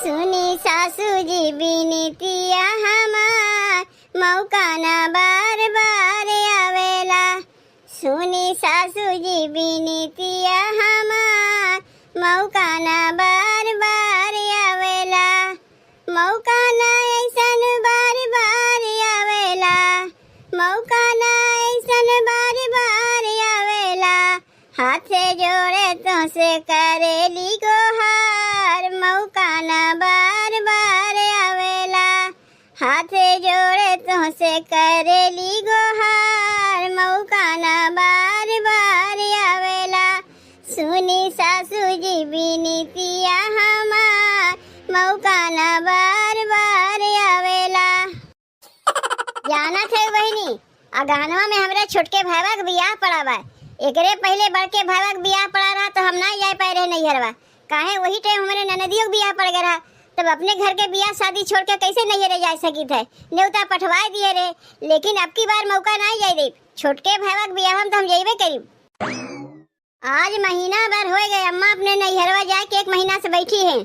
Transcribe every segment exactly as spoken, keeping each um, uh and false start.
सुनी सासू जी बिनतिया हमार, मौका ना बार बार आवेला। सुनी सासू जी बिनतिया हमार, मौका ना बार बार आवेला। मौका ना ऐसन बार बार आवेला, मौका ना ऐसन बार बार आवेला। हाथ जोड़े तोहसे करेली गोहार, मौका ना बार बार आवेला। हाथ जोड़े तोहसे करेली गोहार, मौका ना बार बार आवेला। सुनी सासू जी बिनतिया हमार, मौका ना बार बार आवेला। जानत है बहिनी, अगहनवा में हमरे छोटके भाईवा के बियाह पड़ा बा। एकरे पहिले बड़के भाईवा के बियाह पड़ा रहा तो हम ना जाए पाए रहे नैहरवा। काहे वही टाइम हमरे ननदियो के बियाह पड़ गए रहा, तब अपने घर के बियाह शादी छोड़ के कैसे नैहरे जा सकित है? नेवता पठवाए दिए रहे, लेकिन अब की बार मौका ना जाए दे। छोटके भाईवा के बियाह में तो हम जइबे करीब। आज महीना भर होइ गए, अम्मा अपने नैहरवा जाए के एक महीना से बैठी हैं।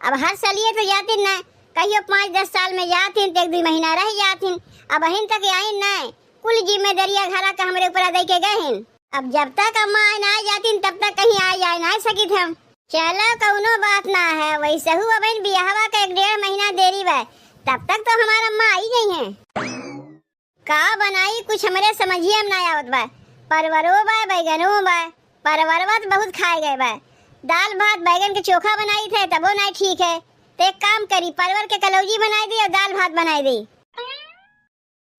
अब हर सलिए तो जातिन ना, कहियो पाँच दस साल में जातिन, तो एक दुइ महीना रह जातिन। अब अबहिन तक आइन ना, कुल जिम्मेदारिया घरा का हमरे ऊपर दे के गए हैं। अब जब तक अम्मा आए ना जातिन, तब तक कहीं आए जाए ना सकित हम। चलो, कौनो बात ना है, वैसहू अबहिन बियाहवा का एक डेढ़ महीना देरी बा, तब तक तो हमार अम्मा आई गई हैं। का बनाई, कुछ हमरे समझिया में ना आवत बा। परवरो बा, बैगनो बा, परवरवा तो बहुत खाए गए बा। दाल भात बैगन के चोखा बनाई थे, तबो ना ठीक है। तो एक काम करी, परवर के कलौजी बनाई दी और दाल भात बनाई दी।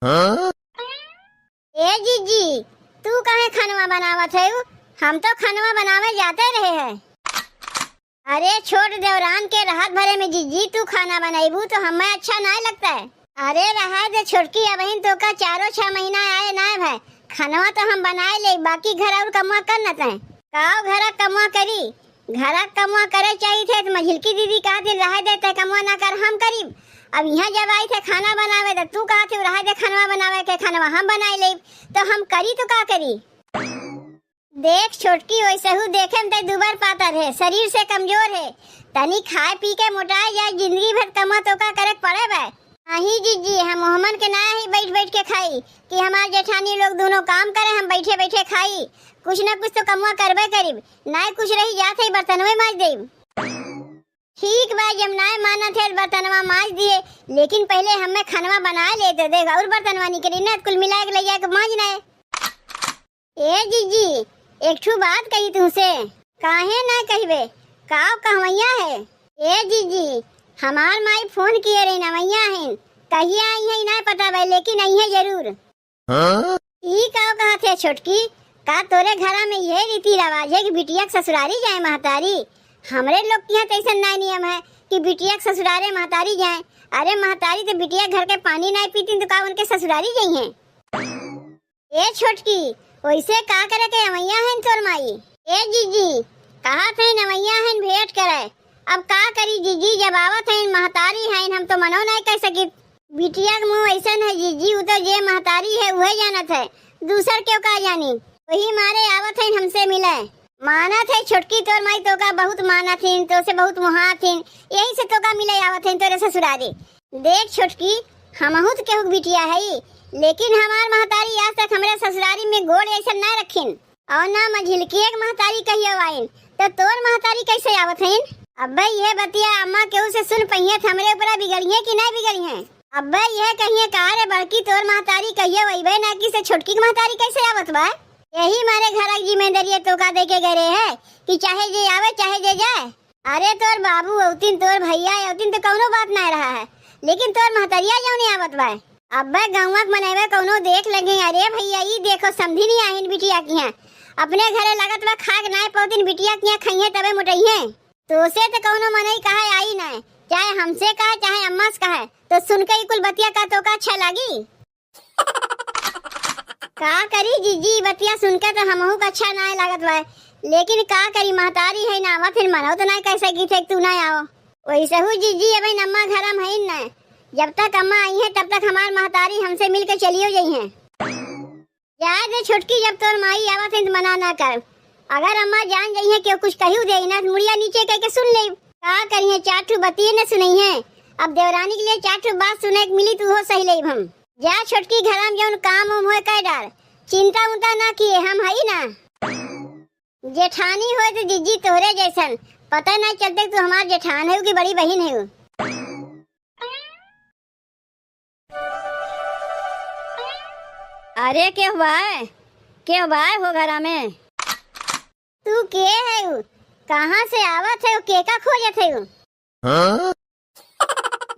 हाँ? ए जीजी, तू काहे खनवा बनावत है? हम तो खनवा बनावे जाते रहे हैं। अरे छोट देवरान के रहत भरे में जीजी तू खाना बनइबू तो हमें अच्छा नाय लगता है। अरे रहा दे छोटकी, अबहिन तोका चारो छह महीना आए नाय भाई, खनवा तो हम बनाए ले, बाकी घर और कमवा कर न तय। काव घर कमवा करी, घर कमवा करे चाहिए थे तो मझिलकी दीदी कहा दिन रहा दे तय कमवा ना कर हम करीब। अब यहाँ जब आई थे खाना बनावे तो तू कहा थे रहा दे खनवा बनावे के, खनवा हम बनाए ले तो हम करी तो का करी। देख छोटकी, वैसहू देखे में तै दुबर पातर है, शरीर से कमजोर है। तनी खाए पी के मोटाए जाए, जिंदगी भर कमा तो का करे के पड़े बे। नहीं जीजी, हम ओहमन के ना ही बैठ बैठ के खाई कि हमार जेठानी लोग दोनों काम करे, हम बैठे बैठे खाई। कुछ ना कुछ तो कमवा करबे करीब, ना कुछ रही जात है बर्तनवे माज देब। ठीक बा, जब नाय मानत है बर्तनवा माज दिए, लेकिन पहले हमें खनवा बनाए ले तो देख, और बर्तनवा निकली ना, कुल मिला के ले जाके माज ना। ए जीजी, एक ठू बात कही तुमसे। काहे ना कहबे, का कहवैया है? ए जीजी, हमार माई फोन किए रही नवैया है, कहिया आई है ना पता बा, लेकिन आई है जरूर। हाँ? ई का कहत है छोटकी? का तोरे घरा में यह रीति रिवाज है कि बिटिया के ससुरारी जाए महतारी? हमरे लोग के यहाँ तो ऐसा ना नियम है कि बिटिया के ससुरारे महतारी जाए। अरे महतारी तो बिटिया घर के पानी ना पीती तो का उनके ससुरारी जाई हैं? ए छोटकी, वैसे का करे के अवैया हैं तोर माई? ए जीजी, कहा थे नवैया हैं भेंट करे। अब का करी जीजी, जब आवत हैं महतारी हैं, हम तो मनो नहीं कह सकित। बिटिया के मुँह ऐसन है जीजी, उ तो जे महतारी है उहे जानत है, दूसर केव का जानी। वही मारे आवत हैं हमसे मिले। मानत है छोटकी तोर माई तोका बहुत मानत हिन, तो से बहुत मोहात हिन, यही से तोका मिले आवत हैं तोरे ससुरारी। देख छोटकी, हमहू तो केहू के बिटिया है, लेकिन हमार महतारी आज तक हमरे ससुरारी में गोड़ ऐसन ना रखिन। और ना मझिलकिए के महतारी कहियो आइन, तो तोर महतारी कैसे आवत हइन? अब्बे यह बतिया अम्मा केहू से सुन पइहें तो हमरे ऊपर बिगड़िहें कि नहीं बिगड़िहें? अब्बे यह कहिए का रे बड़की तोर महतारी कहियो अइबे ना की से छोटकी के महतारी कैसे आवत बा? यही मारे घर की जिम्मेदारी तोका दे के गए रहे है कि चाहे जे आवे चाहे जे जाए। अरे तोर बाबू अवतिन, तोर भैया अवतिन तो कौनो बात ना रहा है, लेकिन तोर महतरिया जौन आवत बा। अब्बे गौवा के मनैवे कौनो देख लगे, अरे भैया ई देखो समधी नहीं आहिन बिटिया की हैं, अपने घरे लगत बा खाक नाय पौतिन बिटिया की हैं, खइहें तबे मोटइहें। तो से तो कौनो मनई कहे आई ना, चाहे हमसे कहे चाहे अम्मा से कहे, तो सुन के ई कुल बतिया का तोका अच्छा लागी? का करी जीजी, बतिया सुन के तो हमहू का अच्छा नाय लागत बा, लेकिन का करी, महतारी है ना, फिर मनो तो नाय कह सकी थे कि तू ना आओ। वैसहू जीजी, अबे अम्मा घर में है ना, जब तक अम्मा आई है तब तक हमार महतारी हमसे मिल के चलियो जाई हैं। जाए दे छोटकी, जब तोर माई आवत है तो मना ना कर, अगर अम्मा जान जाई है कि कुछ कहू दे ना तो मुड़िया नीचे कह के सुन ले। का करिए, चार ठो बतिये न सुनइहें। अब देवरानी के लिए चार ठो बात सुने के मिली, तू हो सही लेब हम। जा छोटकी, घरा में जौन काम उम होए कह डार, चिंता उंता ना किए, हम हई ना। जेठानी होए तो जिज्जी तोहरे जैसन, पता नहीं चलते तू हमार जेठान है कि बड़ी बहिन है। अरे के हुआ है, के हुआ है हो घरा में? तू के है उ? कहाँ से आवत है? के का खोजत है उ? हाँ?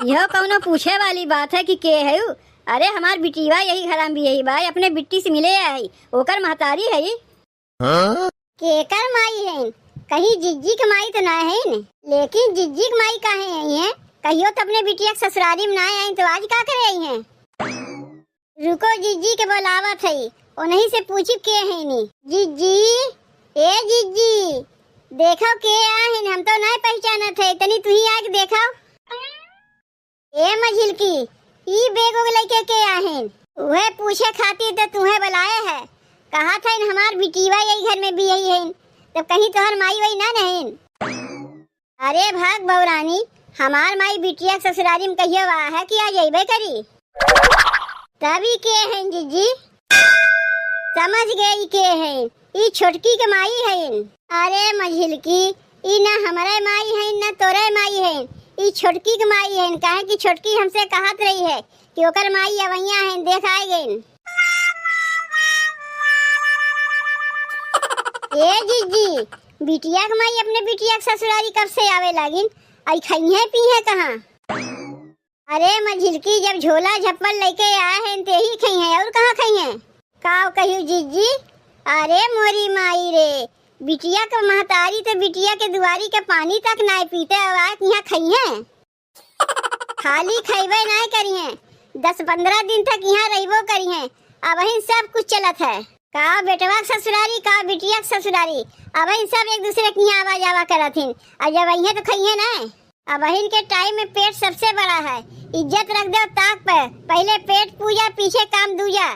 यह कौनो पूछे वाली बात है कि के है उ? अरे हमार बिटिया यही घरा में भी यही बा, अपने बिट्टी से मिले आई, ओकर महतारी है। हाँ? केकर माई हईन? कहीं जिज्जी के माई तो ना हईन? लेकिन जिज्जी के माई काहे आई हैं? कहियो तो अपने बिटिया के ससुरारी में ना आईन तो आज का करे आई हैं? रुको, जिज्जी के बोलावत हई, उन्हीं से पूछी के हईनी। जिज्जी, ए जिज्जी, देखो के आहिन, हम तो नहीं पहचानत है, तनी तुही आके देखो। ए मझिलकी, ई बैग उग लइके के आहिन? उहे पूछे खातिर तो तुहे बुलाए है। कहत हईन हमार बिटिया यही घर में भी यही हईन, तब कहीं तोहर माई वही ना नहीं? अरे भाग बौरानी, हमार माई बिटिया के ससुरारी में कहियो आवा है कि आ जइबे करी। तब ई के हईन जिज्जी? समझ गए ई के हईन, ई छोटकी के माई हईन। अरे मझिलकी, ई ना हमरे माई हईन, ना तोरे माई हईन, ई छोटकी के माई हईन। काहे कि छोटकी हमसे कहत रही है कि ओकर माई अवैया हईन, देख आए गईन। ए जिज्जी, बिटिया के माई अपने बिटिया के ससुरारी कब से आवे लागिन? आई खइहें पीहें कहाँ? अरे मझिलकी, जब झोला झप्पल लेके आए हैं, ते ही खइहें, और कहाँ खइहें? का कहियो जिज्जी? अरे मोरी माई रे, बिटिया के महतारी तो बिटिया के दुआरी के पानी तक नाय पीते, अब आए यहाँ खइहें? खाली खइबे नाय करिहें, दस पन्द्रह दिन तक यहाँ रहिबो करिहें। अबहिन सब कुछ चलत है। का बेटवा के ससुरारी, का बिटिया के ससुरारी, अबहिन सब एक दूसरे के यहाँ आवा जावा करत हिन। आ जब अइहें तो खइहें ना। अबहिन के टाइम में पेट सबसे बड़ा है, इज्जत रख दो ताक पे, पहले पेट पूजा, पीछे काम दूजा।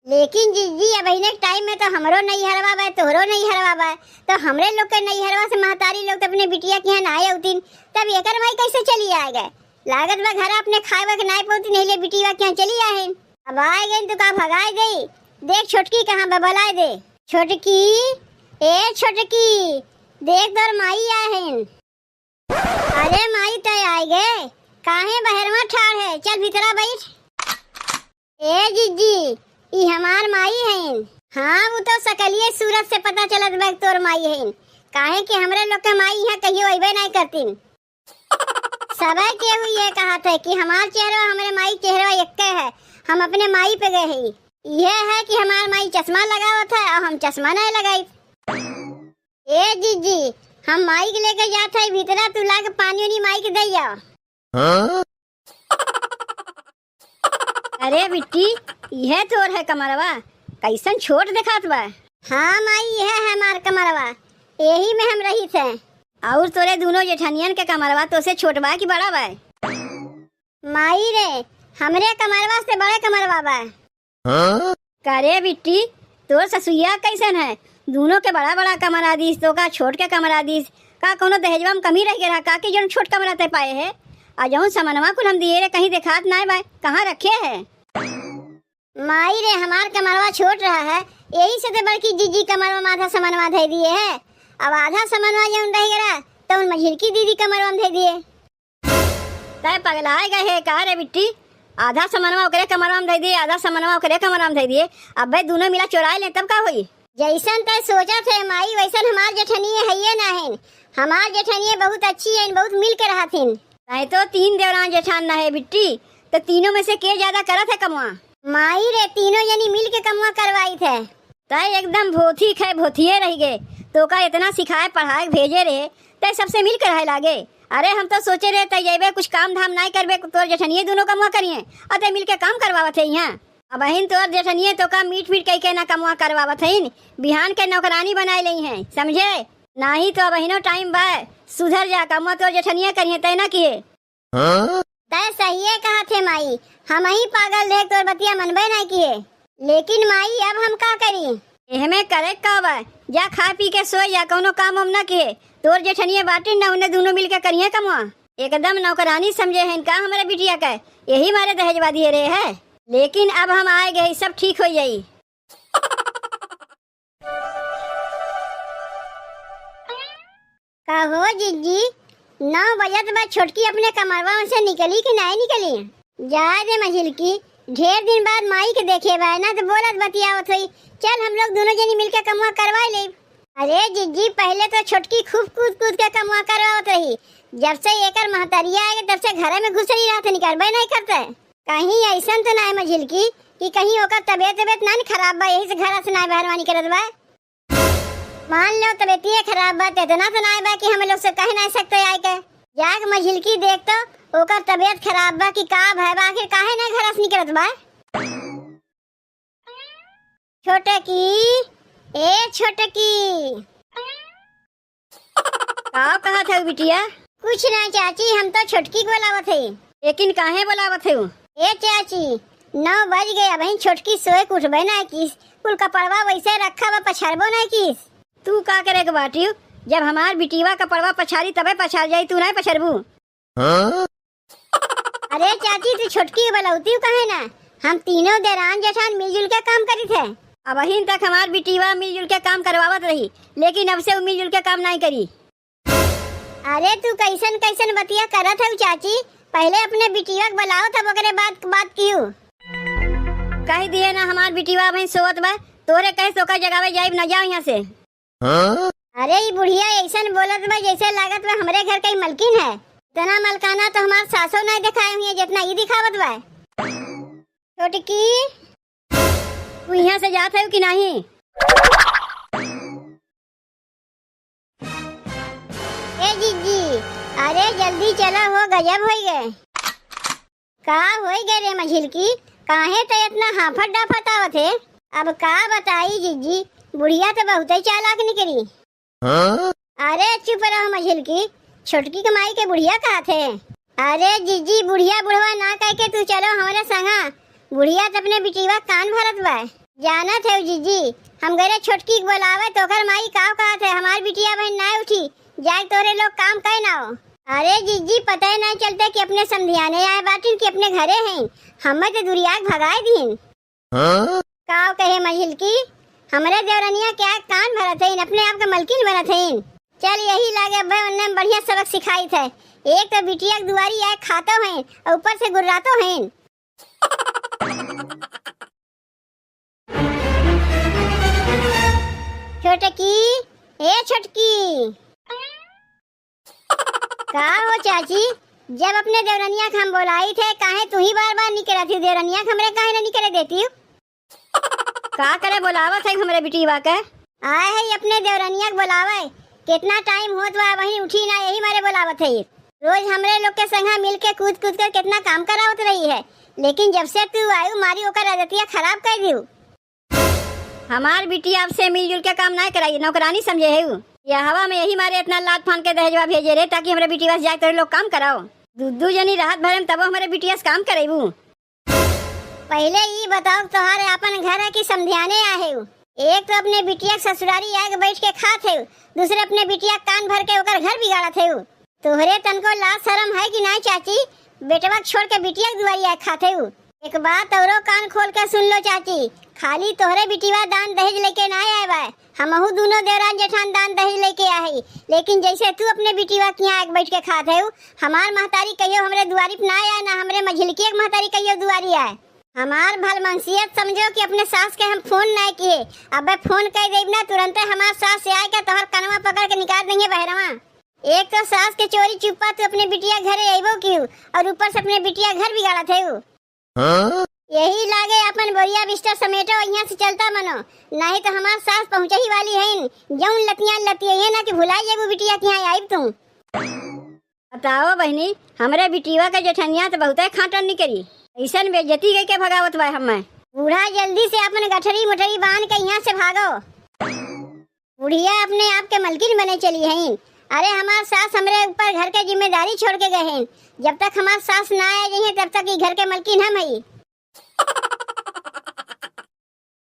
लेकिन जिज्जी, अबहिने के टाइम में तो हमरो नैहरवा बा, तोहरो नैहरवा बा, तो हमरे लोग के नैहरवा से महतारी लोग तो अपने बिटिया के यहाँ ना आए होतीन, तब एकर माई कैसे चली आए गए? लागत बा घर अपने खाए के नाय पौती, नहीं ले बिटिया के यहाँ चली आए हैं। अब आए गए तो का भगाए दे? देख छोटकी कहाँ बा, बुलाए दे। छोटकी, ए छोटकी, देख तोर माई आए हैं। अरे माई, तय आए गए, काहे बहरवा ठाड़ है? चल भीतरा बैठ। ए जिज्जी, ई हमार माई हईन। हाँ, वो तो सकलिए सूरत से पता चलत बा तोर माई हईन, काहे कि हमरे लोग के माई यहाँ कहियो अइबे नाय करतीन। सबे केहू ये कहत है कि हमार चेहरा हमरे माई चेहरा एक्के है, हम अपने माई पे गए हई। यह है कि हमार माई चश्मा लगावत है और हम चश्मा नहीं लगाई। ए जिज्जी, हम माई के लेके जात है भीतरा, तू लाके पानी उनी माई के दे जाओ। हाँ? अरे बिट्टी, यह तोर है कमरवा, कैसन छोट देखात बा। हाँ माई, यह है हमार कमरवा, यही में हम रही थे। और तोरे दोनों जेठनियन के कमरवा तोसे छोट बा कि बड़ा बा? माई रे, हमरे कमरवा से बड़े कमरवा बा। हाँ? का रे बिट्टी, तोर ससुइया कैसन है? दोनों के बड़ा बड़ा कमरा दीस, तो का छोट के कमरा दीस? का कोनो दहेजवा में कमी रह गया रहा का कि जौन छोट कमरा ते पाए है? आ जौन समनवा कुल हम दिए रे, कहीं देखात नाय बा, कहाँ रखे है? माई रे, हमार कमरवा छोट रहा है, यही से तो बड़की जिज्जी कमरवा में आधा समनवा धै दिए है। अब आधा समनवा जौन रह गया रहा, तो उन मझिलकी दीदी कमरवा में धै दिए। तै पगलाए गए है का रे बिट्टी? आधा समनवा ओकरे कमरवा में धै दिए, आधा समनवा ओकरे कमरवा में धै दिए। अबे दोनों मिला चोराए ले तब का होई? जैसन तै सोचत है माई, वैसन हमार जेठनिए हइये ना हईन। हमार जेठनिए बहुत अच्छी हईन, बहुत मिल के रहत हिन। नहीं तो तीन देवरान जेठान ना है बिट्टी, तो तीनों में से के ज्यादा करत है कमवा? माई रे, तीनों जनी मिल के कमवा करवाई थे। तै एकदम भोथी खे भोथिए रह गए। तोका इतना सिखाए पढ़ाए के भेजे रहे, तै सबसे मिल के रहे लागे। अरे हम तो सोचे रहे तै जैबे कुछ काम धाम नाय करबे, तोर जेठनिए दोनों कमवा करिए, और तै मिल के काम करवावत है यहाँ। अबहिन तोर जेठनिए तोका मीठ मीठ कह के ना कमवा करवावत हईन, बिहान के नौकरानी बनाए लेइहें, समझे? नाही तो अबहिनो टाइम बा, सुधर जा, कमवा तोर जेठनिए करिए, तै ना किए। हाँ? तै सहिए कहत है माई, हमही पागल रहे, तोर बतिया मनबे नाय किए। लेकिन माई, अब हम का करी? एहमे करे का बा? जा खा पी के सोय जा, कउनो काम वाम न किहे। तोर जेठनिया बाटिन न, उन्हें दुनो मिल के करिहे कमवा। एकदम नौकरानी समझे हैं का हमरे बिटिया के, यही मारे दहेजवा दिहे रहे है। लेकिन अब हम आए गए, सब ठीक होइ जाई। का हो जिज्जी, नौ बजत बा, छोटकी अपने कमरवा में से निकली कि नाहीं निकली? जाए दे मझिलकी, ढेर दिन बाद माई के देखे बा, ना तो बोलत बतियावत होई, "चल हम लोग दुनो जनी मिलके कमवा करवाई लेब।" अरे जिज्जी, पहिले तो छोटकी खूब कूद कूद के कमवा करवावत रही, जब से एकर महतरिया आए तब से घरे में घुसरी रहत, निकरबे नाहीं करते। कहीं अइसन तो नाहीं मझिलकी कि कहीं ओकर तबियत तबियत ना न खराब बा, यही से घर से नाहीं बहरवा निकरत बा? मान लो तबियतिये खराब बा, त इतना तो नाय बा कि हम लोग से कह नाय सकते आए के। जाके मझिलकी देख तो, ओकर तबियत खराब बा कि का भय बा, आखिर काहे नाय घर से निकलत बा? छोटकी, ए छोटकी। का कहत है बिटिया? कुछ ना चाची, हम तो छोटकी के बोलावत है। लेकिन काहे बोलावत है? ए चाची, नौ बज गए, अबहिन छोटकी सोए के उठबे ना किस, कुल कपड़वा वैसे रखा बा, पछारबो ना किस। तू का करे के बाटियो? जब हमार बिटिया कपड़वा पछारी तबे पछार जाई, तू ना पछारबू। हाँ? अरे चाची, तू छोटकी के बोलावती काहे ना? हम तीनों देरान जेठान मिलजुल के काम करी थे। अबहिन तक हमार बिटिया मिलजुल के काम करवावत रही, लेकिन अब से वो मिलजुल के काम नहीं करी। अरे तू कैसन कैसन बतिया करत हऊ चाची, पहिले अपने बिटिया के बुलाओ तब ओकरे बाद बात कियो। कह दिए ना हमार बिटिया अबहिन सोवत बा, तोरे कहे से ओकर जगावे जाइब ना, जाओ यहाँ से। हाँ? अरे ई बुढ़िया ऐसन बोलत बा जैसे लागत बा हमरे घर के ही मलकिन है। इतना मलकाना तो हमार सासो नहीं दिखाए हुए जितना ई दिखावत बा। छोटकी, तू यहाँ से जात है कि नहीं? ए जिज्जी, अरे जल्दी चला हो, गजब होई गए। का होई गए रे मझिलकी, काहे त इतना हाफत डाफत आवत है? अब का बताई जिज्जी, बुढ़िया तो बहुते चालाक निकली। हाँ? अरे चुप रहो मझिलकी, छोटकी के माई के बुढ़िया कहत है। अरे जिज्जी, बुढ़िया बुढ़वा ना कह के तू चलो हमरे संगा। बुढ़िया त अपने बिटिया कान भरत बा। जानत है जिज्जी, हम गरे छोटकी के बोलावे तो ओकर माई का कहत है, हमार बिटिया अबहिन ना उठी, जाए तोरे लोग काम कहे ना हो। अरे जिज्जी, पता ही नहीं चलते कि अपने समधियाने आए बाटिन कि अपने घरे हैं, हमें तो दुरिया के भगाए दीन। हाँ? काव कहे मझिलकी, हमरे देवरनिया के आगे कान भरत हईन, अपने आप के मलकिन बनत हईन। चल यही लागे अब्बे उन्ने में बढ़िया सबक सिखाई थे। एक तो बिटिया के दुआरी आए खातो हैं और ऊपर से गुर्रातो हैं। छोटकी, ए छोटकी। का हो चाची, जब अपने देवरनिया के हम बोलाई थे, काहे तू ही बार बार निकलत ही? देवरनिया के हमरे काहे ना निकले देती हो? का करे बोलावत है हमरे बिटिया के? आए है अपने देवरनिया के बोलावे, कितना टाइम होत बा, वहीं उठी ना, यही मारे बोलावत है। रोज हमरे लोग के संगा मिल के कूद कूद कर कितना काम करावत रही है, लेकिन जब से तू आयु मारी ओकर आदतिया खराब कर दियो। हमार बिटिया अब से मिलजुल के काम नाय कराई, नौकरानी समझे है उ। या हवा में यही मारे इतना लात फान के दहेजवा भेजे रहे, ताकि हमरे बिटिया से जाके तोरे लोग काम कराओ। दू दू जनी रात भरे में तबो हमरे बिटिया से काम करेबू। पहिले ई बताओ, तोहार आपन घर है कि समधियाने आहे उ? एक तो अपने बिटिया के ससुरारी आके बैठ के खात है, दूसरे अपने बिटिया कान भर के ओकर घर बिगाड़त है उ। तोहरे तनको लाज शरम है कि नाय चाची? बेटवा के छोड़ के बिटिया के दुआरी आए खात है उ। एक बात औरो कान खोल के सुन लो चाची, खाली तोहरे बिटिया दान दहेज लेके नाय आए बा, हमहू दोनों देवरान जेठान दान दहेज लेके आए हई। लेकिन जैसे तू अपने बिटिया के यहाँ आके बैठ के खात है उ, हमार महतारी कहियो हमरे दुआरी पे ना आए, ना हमरे मझिलकी के महतारी कहियो दुआरी आए। हमार भलमनसियत समझो कि अपने सास के हम फोन नाय किए, अबे फोन कर देब ना, तुरंते हमार सास से आए के तोहर कनवा पकड़ के निकाल देंगे बहरवा। एक तो सास के चोरी चुप्पा तू अपने बिटिया घरे अइबो किहू और ऊपर से अपने बिटिया घर बिगाड़त है उ। हाँ? यही लागे अपन बोरिया बिस्तर समेटो, यहाँ से चलता मनो, नहीं तो हमार सास पहुँचे ही वाली है, जौन लतियान लतिये ना कि भुलाई जेबू बिटिया के यहाँ आइब तू। बताओ बहिनी, हमरे बिटिया के जेठनिया तो बहुते खाटन निकरी, ऐसन बेइज्जती कइके भगावत बा हमें। बूढ़ा जल्दी से अपन गठरी मुठरी बांध के यहाँ से भागो। बुढ़िया अपने आप के मलकिन बने चली हईन। अरे हमार सास हमरे ऊपर घर के जिम्मेदारी छोड़ के गए हैं। जब तक हमार सास ना आ जाइए तब तक ई घर के मलकिन हम हई।